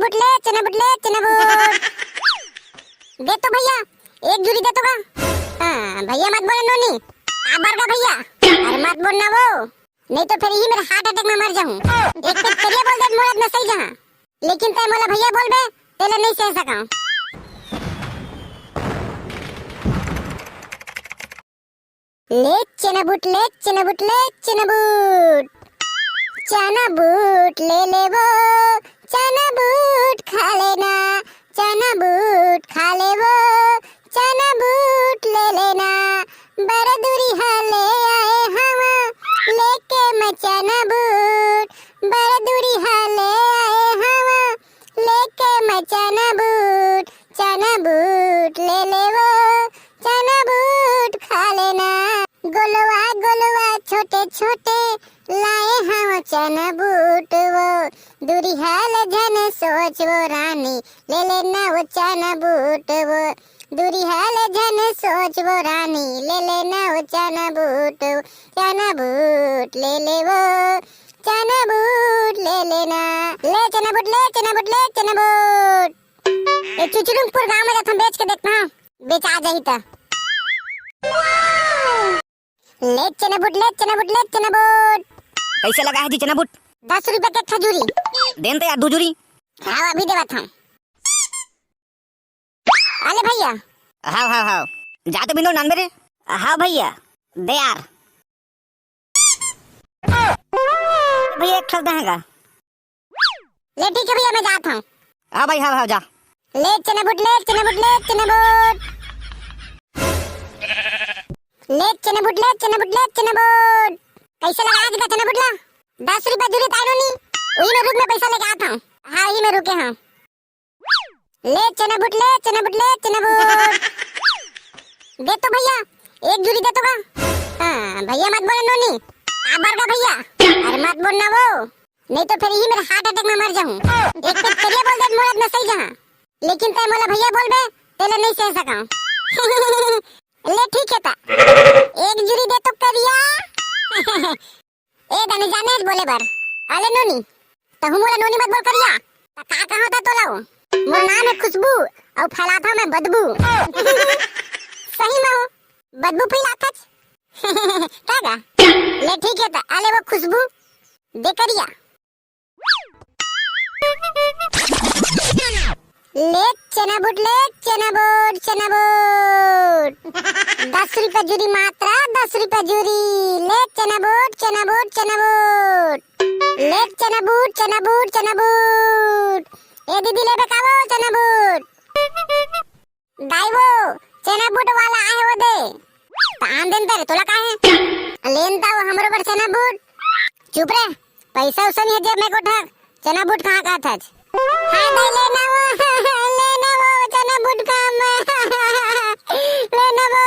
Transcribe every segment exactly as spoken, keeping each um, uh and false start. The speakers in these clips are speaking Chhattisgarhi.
बूट ले, चना बूट ले, चना बूट। दे तो भैया, एक जूरी दे तो का। हाँ, भैया मत बोले नोनी। काबर का भैया? अरे मत बोलना वो। नहीं तो फिर यही मेरे heart attack में मर जाऊँ। एक तो करिया बोल दे, मोर आदमी सही जहाँ। लेकिन तै मोला भैया बोलबे, तेला नहीं सह सकाऊँ। ले चना बूट, ले चना बूट, ले चना बूट। चना बूट ले ले वो, चना बूट खा लेना, चना बूट खा ले वो, चना बूट ले लेना। बड़ दूरिहा ले आए हवा, लेके मैं चना बूट। बड़ दूरिहा ले आए हवा, लेके मैं चना बूट। चना बूट ले ले वो, चना बूट खा लेना। गोलवा गोलवा छोटे छोटे, लाए हवा चना बूट वो। दूरिहा ले झन सोच वो रानी, ले लेना वो चना बूट वो। दूरिहा ले झन सोच वो रानी, ले लेना वो चना बूट वो। चना बूट ले ले वो, चना बूट ले लेना। ले चना बूट, ले चना बूट, ले चना बूट। ए चुचुरुमपुर गांव में जाथन, बेच के देखना, बेचा जाही त। ले चना बूट, ले चना बूट, ले चना बूट। कैसे लगा है जी चना बूट? दस रुपया के एक ठा जूरी। देन तो यार, दू जूरी। हाँ, अभी देवत हूँ। अले भैया। हाँ, हाँ, हाँ। जा तो बिंदो नान मेरे। हाँ भैया, दे यार। भैया, एक ठो देगा। ले ठीक है भैया, मैं जात हूँ। हाँ भाई, हाँ, हाँ, जा। ले चना बूट, ले चना बूट, ले चना बूट। ले चना बूट, ले चना बूट, ले चना बूट। कैसे लगा आज का चना बूट ला? दस रुपया जूरी ताई नोनी। वही में रुक, मैं पैसा लेके आता हूँ। हाँ, वही में रुके हैं। ले चना बूट, ले चना बूट, ले चना बूट। दे तो भैया, एक जूरी दे तो का। हाँ, भैया मत बोले नोनी। काबर का भैया? अरे मत बोलना वो। नहीं तो फिर यही मेरे heart attack में मर जाऊँ। एक तो करिया बोल दे, मोर आदमी सही जहाँ। लेकिन तै मोला भैया बोलबे, तेला नहीं सह सकाऊँ। ले ठीक है ता। एक जूरी दे तो करिया। ए दनी जाने आज बोले बर। अले नोनी, तहू मोला नोनी मत बोल करिया। त का कहा था तोला वो? मोर नाम है खुशबू, अउ फैलाथा मैं बदबू। सही में हो, बदबू फैलाथच। का गा? ले ठीक है त, अले वो खुशबू, दे करिया। ले चना बूट, ले चना बूट, चना बूट। दस रुपया जूरी मात्र, दस रुपया जूरी। ले चना बूट, चना बूट, चना बूट। ले चना बूट, चना बूट, चना बूट। ए दीदी, लेबे का वो चना बूट? दाई वो, चना बूट वाला आए वो दे। त आन देन तेरे, तोला का है? लेन ता वो हमरो बर चना बूट। चुप रे, पैसा उसा नहीं है जेब में कोठा, चना बूट कहाँ का था? हाँ दाई, लेना वो, लेना वो चना बूट का मैं। लेना वो।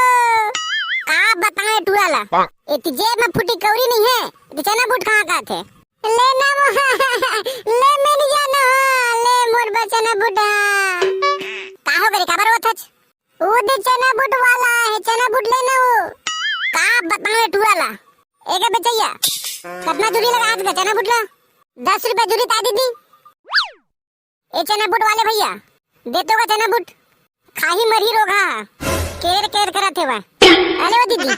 का बताएं टूरा ला? इतनी जेब में फूटी कौड़ी नहीं है, तो चना बूट कहाँ का थे? ले ना वो, ले मेरी जान, ले मोर बचन बूट। का हो करे, काबर होथच? वो दे चना बूट वाला है, चना बूट ले ना वो। का बतावे टूरा ला? एके बेचैया, कितना जूरी लगा आज का चना बूट ला? दस रुपया जूरी ता दीदी। ए चना बूट वाले भैया, दे तो का चना बूट? खाही मरही रोगहा, केर केर करत हेवा। अले वो दीदी।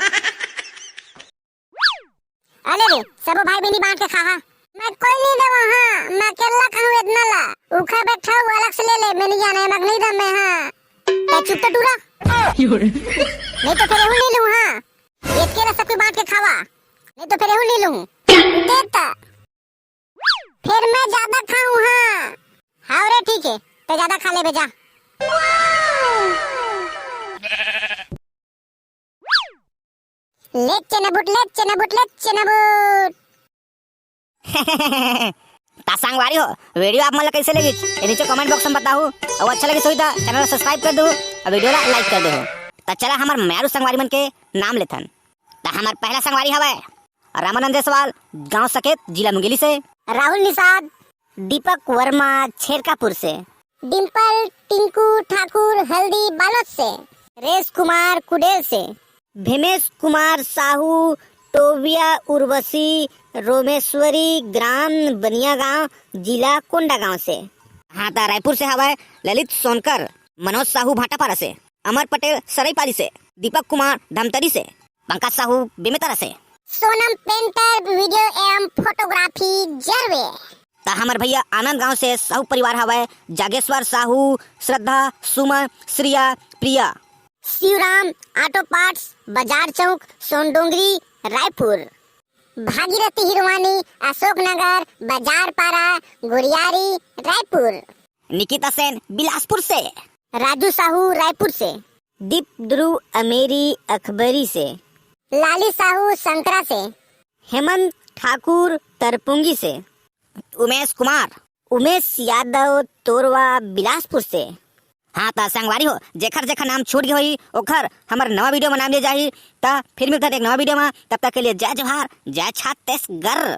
अले रे, सबो भाई बहिनी बांट के खाहा। मैं कोई नहीं देवा, हाँ, मैं अकेला खाऊं इतना ला। उखा बैठा हूँ, अलग से ले ले, मैं नहीं जाना है, मैं नहीं दम में, हाँ। तो चुप तो टूरा। नहीं तो फिर एहू नहीं लूँ, हाँ। इतके ला सबके बांट के खावा। नहीं तो फिर एहू नहीं लूँ। देता। फिर मैं ज्यादा खाऊं, हाँ। हाँ रे, ठीक है, तो ज्यादा खा ले बेजा। ले चना बूट, ले चना बूट, ले चना बूट। ता संगवारी हो, वीडियो आप मन ला कैसे लगी? ये नीचे कमेंट बॉक्स में बताओ। और अच्छा लगे सोई ता चैनल ला सब्सक्राइब कर दो और वीडियो ला लाइक कर दो। ता चला हमार म्यारू संगवारी मन के नाम लेथन। ता हमार पहला संगवारी हवय रामानंद जायसवाल, गांव सकेत, जिला मुंगेली से। राहुल निषाद, दीपक वर्मा, छेरकापुर से। डिम्पल टिंकू ठाकुर, हल्दी बालोद से। रेश कुमार कुडेल से। भीमेश कुमार साहू, टोबिया उर्वशी, रोमेश्वरी, ग्राम बनियागांव, जिला कोंडागांव से। हाँ, त रायपुर से हवय ललित सोनकर, मनोज साहू भाटापारा से, अमर पटेल सरईपाली से, दीपक कुमार धमतरी से, पंकज साहू बेमेतरा से। सोनम पेंटर वीडियो एवं फोटोग्राफी जरवे। त हमर भैया आनंद गांव से साहू परिवार हवय, जागेश्वर साहू, श्रद्धा, सुमन, श्रिया, प्रिया। शिवराम ऑटो पार्ट्स, बाजार चौक, सोनडोंगरी, रायपुर। भागीरथी हिरवानी, अशोक नगर, बाजार पारा, गुरियारी, रायपुर। निकिता सेन बिलासपुर से। राजू साहू रायपुर से। दीप ध्रुव अमेरी अखबरी से। लाली साहू संकरा से। हेमंत ठाकुर तरपुंगी से। उमेश कुमार। उमेश यादव तोरवा बिलासपुर से। हाँ, त संगवारी हो, जेखर जेखर नाम छूट गए होही, ओखर हमर नवा वीडियो में नाम ले जाही। त फिर मिलता एक नवा वीडियो में, तब तक के लिए जय जोहार, जय छत्तीसगढ़।